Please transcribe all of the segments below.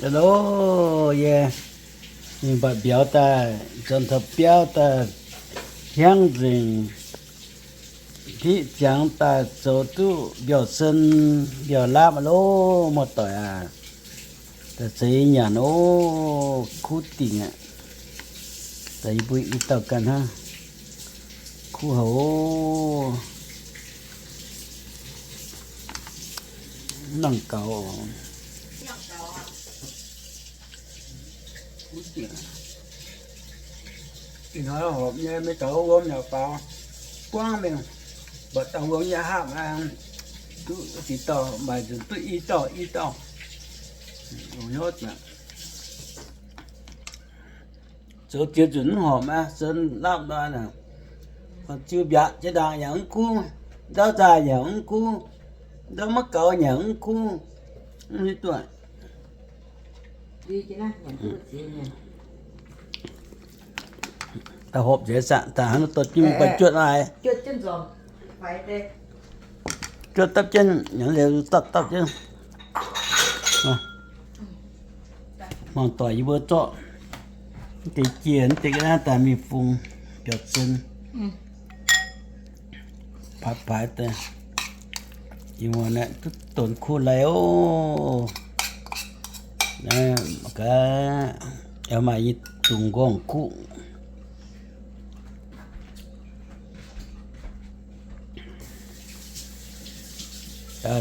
Hello, yie mingh mbatc mbiauz daaih, nzuonx taux biauv daaih, hiaangv nzengc, hiqv ziangx daaih zoux duqv mbiauz-sen, mbiauz-laapv loh, muoz-doic aac. Daaih zeix nyanc oc, kuv dingc aqv. Daaih yie mbuo i dauh ganh hnangv, kuv haic oc. Nangc gaux. Ih hnoi horpc nyei, maiv gaux wuom yaac faaux, buangv mingh, mbatc dangh wuom nyei hapv, duqv ziex dauh, maaih nzunc duqv i dauh, i dauh. Zoux ziex nzunc mv horpc aqv, sen lapv nor, ziux mbiatc jiex ndaangc yaac mv kuv, ndau nzaaih yaac mv kuv, ndau maiv gaux yaac mv kuv, mv hiuv duqv. Daaih hopv nzengc saah, daaih hnangv dorh jienv mingh guanh juotv naaiv. Juotv dapv jienv, dapv dapv jienv. Mangc doic yie mbuo zorqv deix jiex deix ga'naaiv daaih mingh fungx biauv-sen. Paaix paaix daaih, ih muonz aeqv, duqv donx kuv lai oc. Gaax, maaih i dungz nqorngv kuv.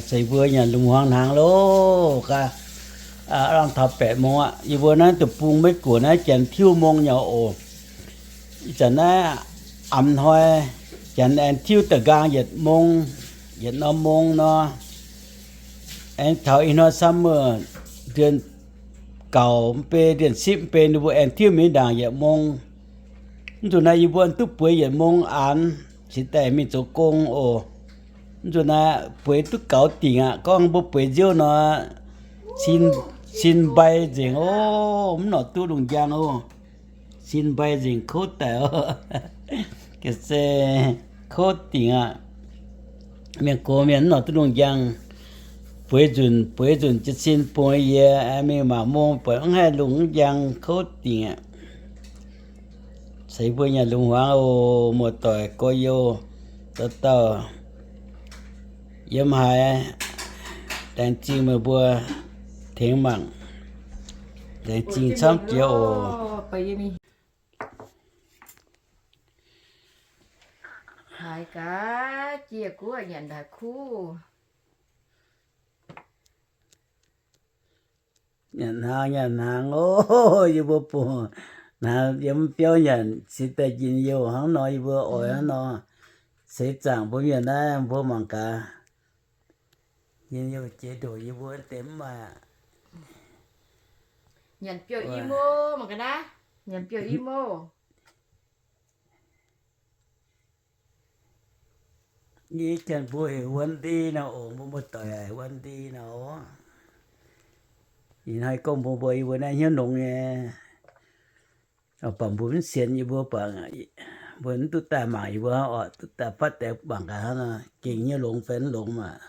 Se mbuo nyanc lungh hmuangx hnaangx loh gaax. Aav taux แปดโมง aqv. Yie mbuo naaiv deic-bung Meiv Guoqv naaiv janx tiuv mong nyei oc. Ih zanc naaiv amx hnoi janx aengx tiuv da'nqaang yietc mong, yietc norm mong nor. Aengx taux ih hnoi summer, เดือนเก้า mv bei เดือนสิบ mv bei ninh mbuo aengx tiuv mingh ndaangc yietc mong. Mv nzunc naaiv yie mbuo duqv bueix yietc mong aanx cingx daaih mingh zoux gong oc. Mv nzunc naaiv bueix duqv gaux dingc aqv. Gorngv mbuo bueix nziouv nor, sin, sin mbai nzengc oc, mv norqc duqv lungh njang oc. Sin mbai nzengc kouv daic oc. Ga'sie kouv dingc aqv. Mienh gox mienh mv norqc duqv lungh njang. Bueix nzunc, bueix nzunc jiez sin bung yie, mingh mangc mong buatc mv haih lungh mv njang, kouv dingc aqv. Se mbuo nyanc lungh hmuangx oc, muoz-doic gorx-youz, dauh dauh yiem haaix, laengz zingh meih mbuo tengx mangc. Laengz zingh camv jiex oc. Haiz gaax, jiex guoqv nyanc haic kuv. Nyanc hnaangx, nyanc hnaangx oc. Yie mbuo bungx hnaangx yiem biauv nyanc, cingx daaih njien-youh hnangv nor, yie mbuo oix hnangv nor. Seix zaangc mbuo mienh naaiv mbuo mangc gaax. Njien-youh jiex ndoqc yie mbuo deix mv maaih aqv. Nyanc biouv i mouh mangc gaax naaiv. Nyanc biouv i mouh. Ih janx mbuo heuc Wendy nor oc, mbuo muoz-doic heuc Wendy nor oc. Ih hnoi gorngv mbuo mbuo yie mbuo naaiv hnyouv longx nyei. Baac mbuo mv sienx yie mbuo, baac mbuo mv duqv daaih mangc yie mbuo oc, duqv daaih fatv deix mangc gaax hnangv nor, gengh hnyouv longx fai mv longx maah.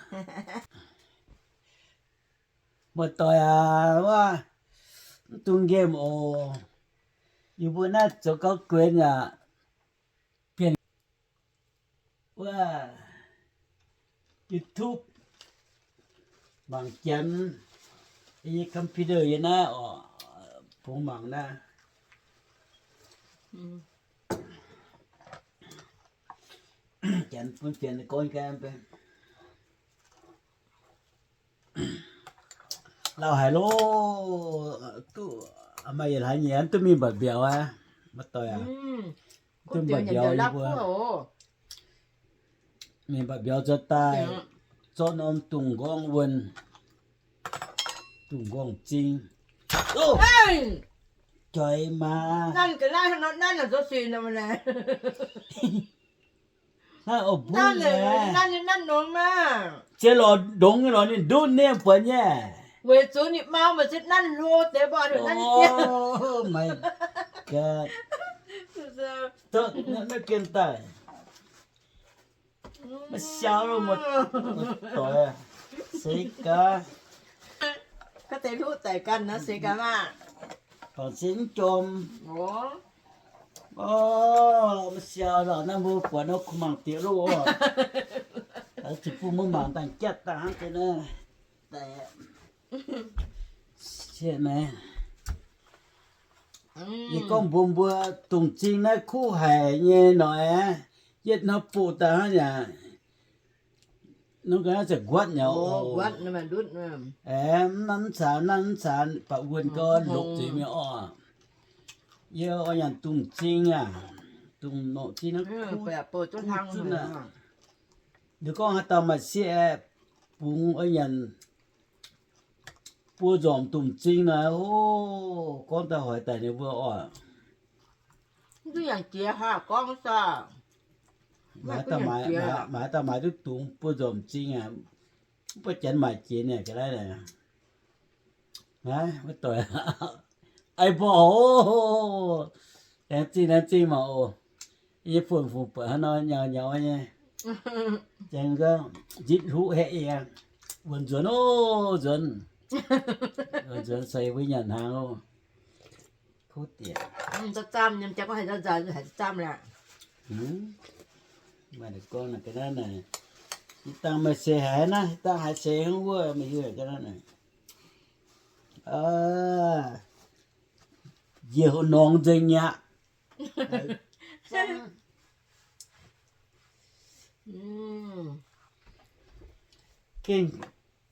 Muoz-doic aac, wuov, mv dungx nqemh oc. Yie mbuo naaiv zoux gauv guenx aac, bienh wuov YouTube mangc janx, yie nyei computer yie naaiv oc, bungx mangc naaiv. Janx bun bienh gorn gan. Lauh haic loh, duqv maaih yietc hlaax nyiex duqv mingh mbatc mbiauz aqv, muoz-doic aac. Duqv mbatc mbiauz yie mbuo. Mingh mbatc mbiauz zoux daaih, zorqv norm dungz nqorngv wuonh, dungz nqorngv zing. Joix maaz. Naaiv oix mbuo naaiv, ziex lorz ndongx nyei lorz ninh ndutv ninh buatc nyei. Weic zuqc ninh mau, meih ziex nanv hlo deix mbuo. Oh my god. Maiv gengh daaih. Maiv siau loh, muoz-doic. Seix gaax. Ga'deix hluqv daic ganh naaiv se ganh maah. Dorngc se mv jom. Orv, maiv siau lorqc, naaiv mbuo buatc nor kuh mangc diex loh oc. Ziouc bun mbuo mangc dangh jatv dangh hnangv deix naaiv. Daic. Yie gorngv mbuox mbuo, dungz zing naaiv kuv haic nyei noic, yietv hnoi buoqc daaih hnangv yaac, nor ga'naaiv ziouc nquatv nyei oc. Aeqv, mv nanv mv caax, nanv mv caax, baac wuonh gau longc zuiz mingh oc. Yie oix nyanc dungz zing aac, dungz norqc zing naaiv kuv zunv aac. Liuz gorngv haaix dauh maaih sieqv aeqv, bungx oix nyanc buo nzormc dungz zing naaic, o, gorngv daaih hoic daic ninh mbuo oc. Mv duqv nyanc jiex haah, gorngv daaih. Maaih haaix dauh maaiz duqv dungz buo nzormc zing aac, mv baac janx maaic jiex naaic ga'naaiv naaic. Naaiv maiv doic. Ai mborqv oc. Laengz zingh, laengz zingh mangc oc. Yie nyei fun-fungx buatc hnangv nor nyaux nyaux nyei. Aengx nzitv hluqv haeqv yie. Wuonx nzuonx oc, nzuonx. Wuonx nzuonx caux yie mbuo nyanc hnaangx oc. Kuv diex. Maaih gorngv naaic ga'naaiv naaic, yie dangh maaih seix haiz naaiv, yie dangh haiz seix hnangv wuov, meih hiuv ga'naaiv naaic. Njiec norngx nzengc mi'aqv. Gengh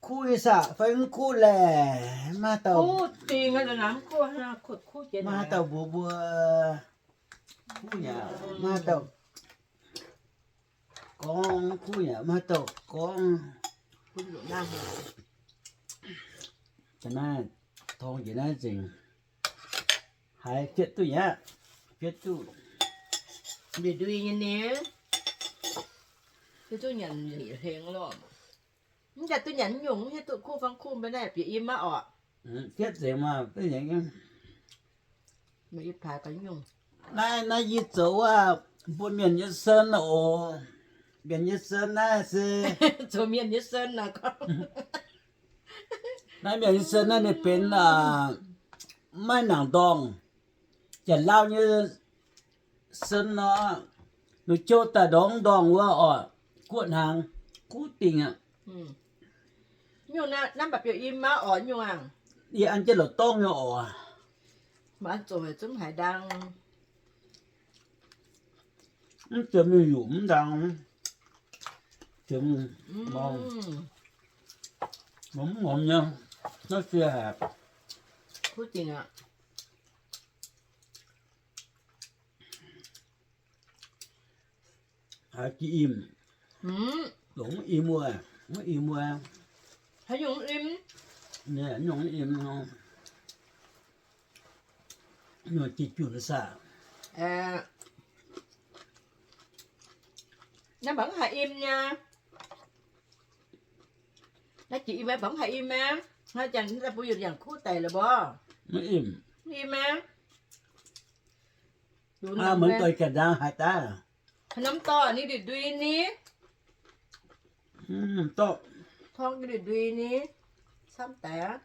kuv nyei saah fai mv kuv laeh? Maiv haaix dauh, maiv haaix dauh mbuox mbuo kuv yaac maiv haaix dauh gorngv, kuv yaac maiv haaix dauh gorngv. Ga'naaiv torng njiec naaiv nzengc. Haiz fietv duqv yaac, fietv duqv. Ndui-ndui nyei ni. Fietv duqv nyanc hengx lorqc. Mv daaih duqv nyanc nyungc, mv hiuv duqv kuv fai mv kuv, mv baac naaiv bieqc im maiv oc. Fietv nzengc maah, duqv nyanc. Naaiv, naaiv yie zoux wuov, bun mienh nyei sen oc. Mienh nyei sen naaiv se zoux mienh nyei sen. Naaiv mienh nyei sen naaiv ninh benx maiv nangc ndorngh, Janx-Lauv nyei sen nor, ninh jouv daaih ndorngx ndorngh wuov oc, guoqv hnaangx, kuv dingc aqv. Yie an jienv la'dorngv nyei oc. Mv jiem mingh yuqc mv ndaang, jiem mingh, mv ngormx nyei, naaiv sie haic. Haiz jiex im, longc mv im wuov, mv im wuov. Nyungc mv im nor, nyungc jiex junc saah. Naaiv mv haih im nyei. Naaiv jiex im, mv haih im aqv. Hnangv janx mv daaih mbuo yietc yangh kuv daic la'mborqv. Mv im, mv im aqv. Mv dorh ga'ndaang haaix daaih. Haaix norm dorh ninh ndui-ndui ni. Dorh, torng ndui-ndui ni, camv daic aqv.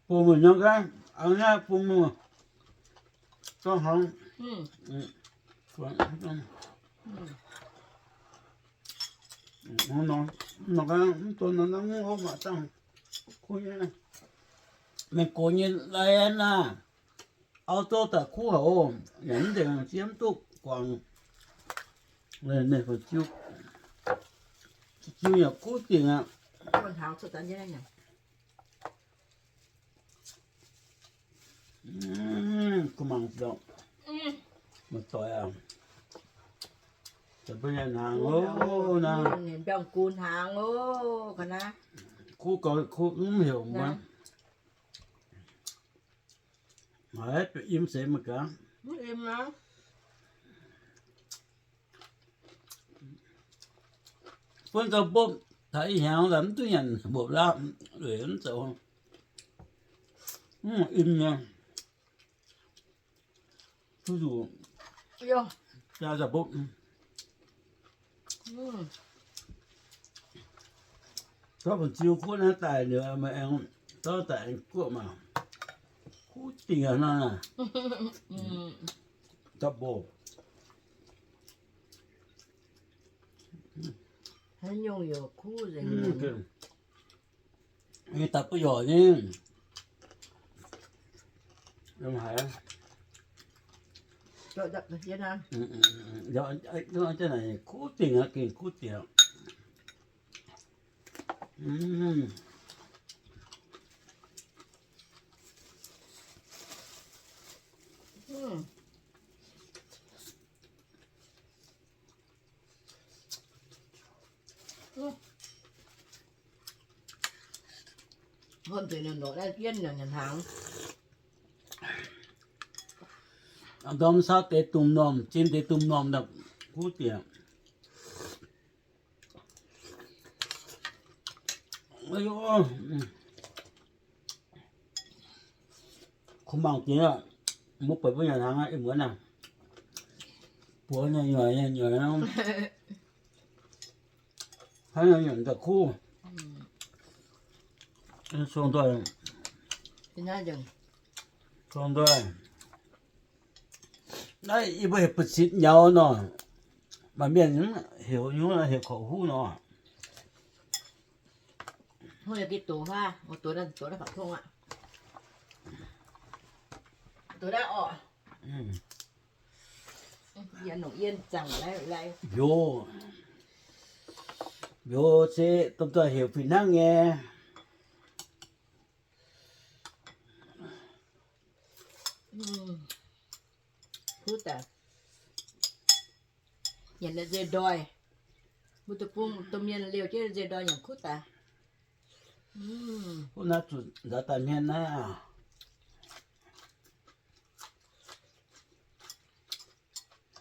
Bun mingh nyei gaax, a'hneiv bun mingh. Dorh hnangv. Mv, mv, mv, mv, mv, mv, mv, mv, mv, mv, mv, mv, Auv-Zoux daaih kuv haic oc, yaac mv nzengc, ziex mv duqv guangc. Ninh ziu yaac kuv dingc aqv. Kuv mangc ziouc, maiv doix aqv. Mbiauz gu hnaangx oc, ga'naaiv. Kuv gau, kuv mv heuc muoz. Maiv im seix mangc gaax. Buonv zoux mbopv taux ih hnyangx laaix mv duqv nyanc mbopv lauh, lueic mv zoux. Mv im nyei. Duqv zuqc jaa za'mbopv. Zorqv buonc-ziu kuv naaiv daaih liuz, meih aengx Zorqv daaih aengx guoqv maah. Kuv dingc aqv nor naaic. Double. Haaix nyungc yaac kuv nzengc. Nyei daaih buov yorc nyei. Yiem haaix? Kuv dingc aqv, gengh kuv dingc aqv. Hon deix nor nor naaiv jienv nyanc hnaangx. Ndorm saauv deix domh normh, zinh deix domh normh daaih kuv diex. Kuv mangc jiex, mbuo buatc mbuo nyanc hnaangx aqv, ih muonz naaiv, buoz nyei nyoic nyei nyoic. Hnangv naaiv nyanc daaih kuv. Cong-nzoih, cong-nzoih. Naaiv yie mbuo heuc ba'zitc nyaux nor, maaih mienh heuc nyungc, heuc korqv-huv nor. Mbiauz, mbiauz se domh nzoih heuc fih hnangv nyei. Kuv daaih. Nyanc nzeix ndoih. Mbuo deic-bung domh mienh liouh jienv nzeix ndoih nyanc kuv daaih. Kuv naaiv zuqc nzaaux daaih hmien naaiv aqv.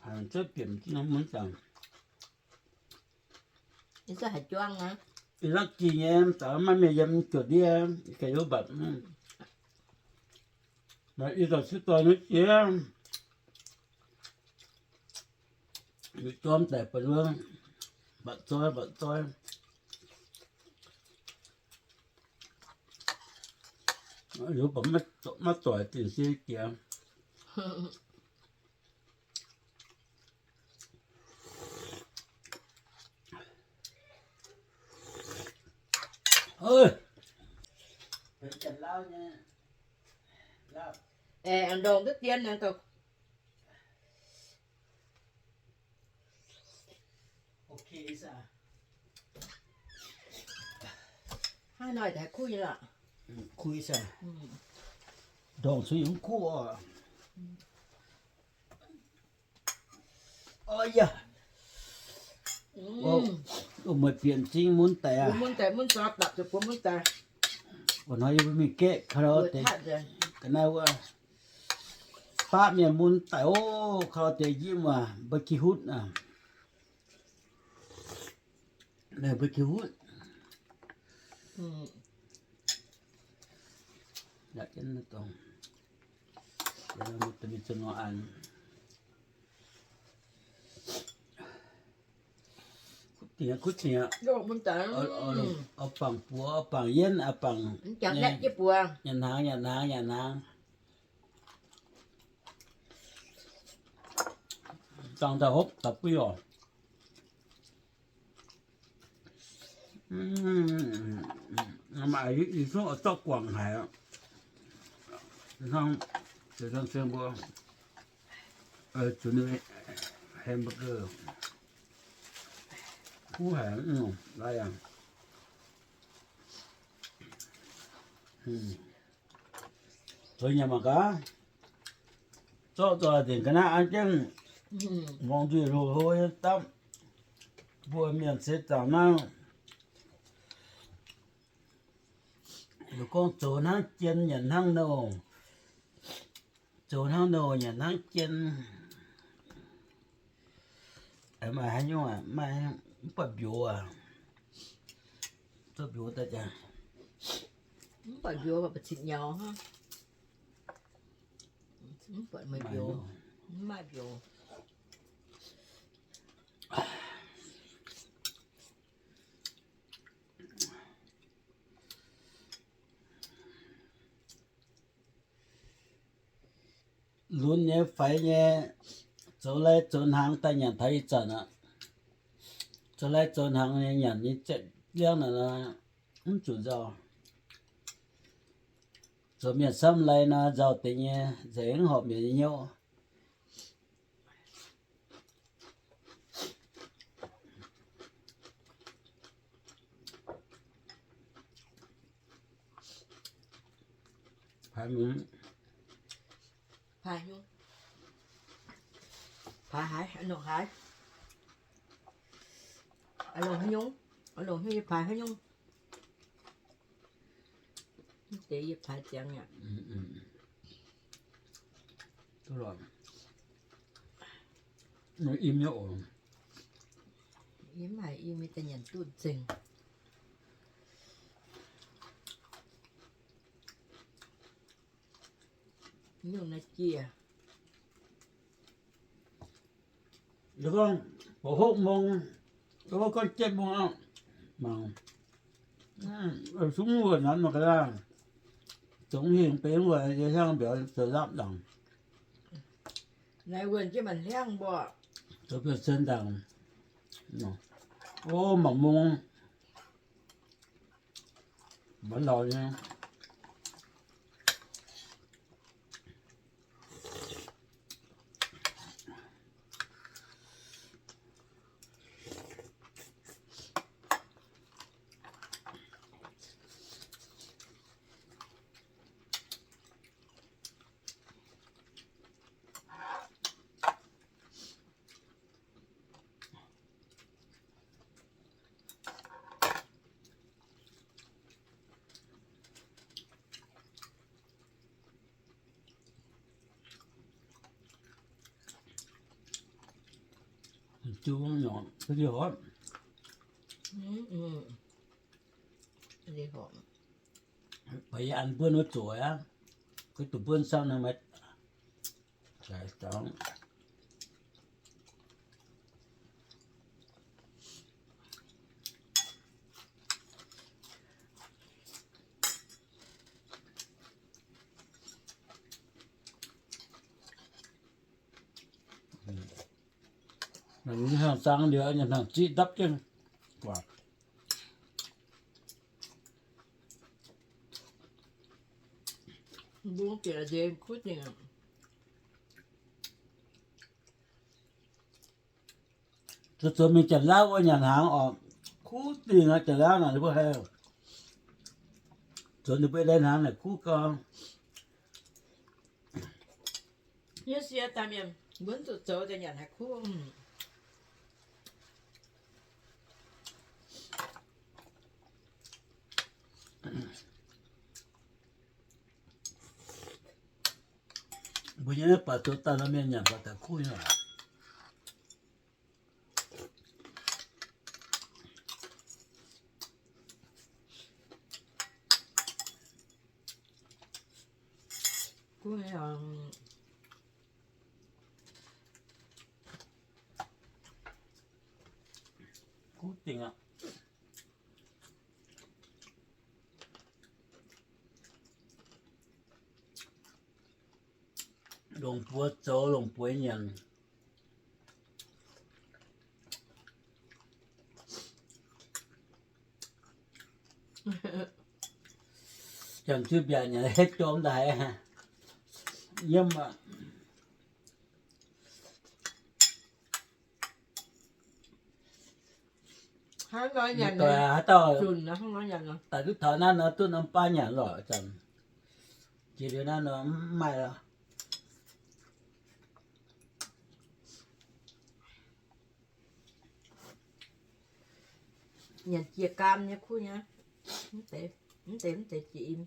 Haaix cuotv bieqc mv dangc. Ih zanc haaix juang aqv? Ih zanc jiex nyei, daaih maiv mienh yiem juoqc ndiev, ga'youz mbatc. Maaih ih zanc sieqv doic nyei jiex. Liuz jorm daic ba'luo, mbatc zoi, mbatc zoi. Liuz baac maiv doic dingc sie jiex. Aengx ndongh duqv dien, hnangv nor kuv nyei lorqc. Kuv, ndongh cuotv yie mv kuv oc. Oix yaac, meih bieqc m'zing mun daic aqv. Wuov hnoi yie mbuo mingh gaeqv karaoke, ga'naaiv wuov, baav mienh mun daic oc, karaoke njiec muoz, barbecue hutv aqv. Barbecue hutv. Kuv dingc, kuv dingc aqv. Oix bangc buoz, oix bangc yienv, oix bangc nyanc hnaangx, nyanc hnaangx, nyanc hnaangx. Dangh daaih hopv daaih buov oc. Maaih ih zungv oix zorqv guangc haic. Hnangv deix zong seng mbuo zuqc hamburger, kuv haic, laaix yaac. Zoux nyanc mangc gaax. Zorqv zoux nzengc ga'naaiv an jienv, muangx nzuih hlo hlo nyei dapv. Mbuo mienh seix zaangc naaiv, gorngv zoux hnangv jien nyanc hnangv nouh. Zoux hnangv nouh nyanc hnangv jien. Maaih haaix nyungc aqv? Maaih, mv buatc mbiauz aqv? Zorqv mbiauz daaih jaax. Mv buatc mbiauz, mv buatc cin nyaux hnangv. Mv buatc meih mbiauz. Mv maaih mbiauz. lunx nyei faix nyei, zoux lai zoux hnaangx daaih nyanc taux ih zanc aqv. Zoux lai zoux hnaangx nyei nyanc nyei ziepc liangv naaic mv zuqc nzauh. Zoux mienh samv lai nor nzauh deix nyei, nzengc mv horpc mienh nyei hnyouv. Paaiv, paaiv nyungc, paaiv haaix, longc haaix, longc haaix nyungc, longc haaix nyungc paaiv haaix nyungc. Mv deix yie paaiv ziangx aqv. Im nyei oc. Yie mv haiz im, yie daaih nyanc duqv nzengc. Nyungc naaiv jiex. Gorngv หกโมง, gorngv เจ็ดโมง aqv. Mangc, sung wuonh nanv mangc gaax laah. Zongx hingh benx wuonh, yie hiuang mbiauz zoux lapv ndaangc. Naaiv wuonh jienv maanc hliangv mbuo. Zoux biouv sen ndaangc. O, mangc mung. Mv lauh nyei. Juv nyei, duqv horpc. Baac yie an buonv wuov zoqc aqv, kuv duqv buonv samv nor maiv zaaix dangx. Hnangv zangv liuz, hnangv ziqv ndapv jienv guaax. Mbuo bieqc nzengc kuv dingc. Zuqc zuonx mingh Janx-Lauv wuov nyanc hnaangx oc. Kuv dingh aqv, Janx-Lauv naaic ninh mbuo haih zuonx ninh mbuo lai hnaangx naaic kuv gau. Yie sie daaih mienh mbuo zuqc zoux daaih nyanc haic kuv. Mbuo nyei naaiv baac zoux daaih nor mienh nyanc baac daaih kuv nyei. Kuv, kuv dingc aqv. Longc buoz zoux, longc buoz nyanc. Janx-zuiz mbiaauc nyanc jom daaih haiz nyiemv aqv. Haaix dauh daaih duqv taux naaiv nor duqv norm baav nyanc lorqc. Jiex liuz naaiv nor mv maaih lorqc. Nyanc jiex gaam nyei kuv nyei. Mv deix, mv deix jiex im.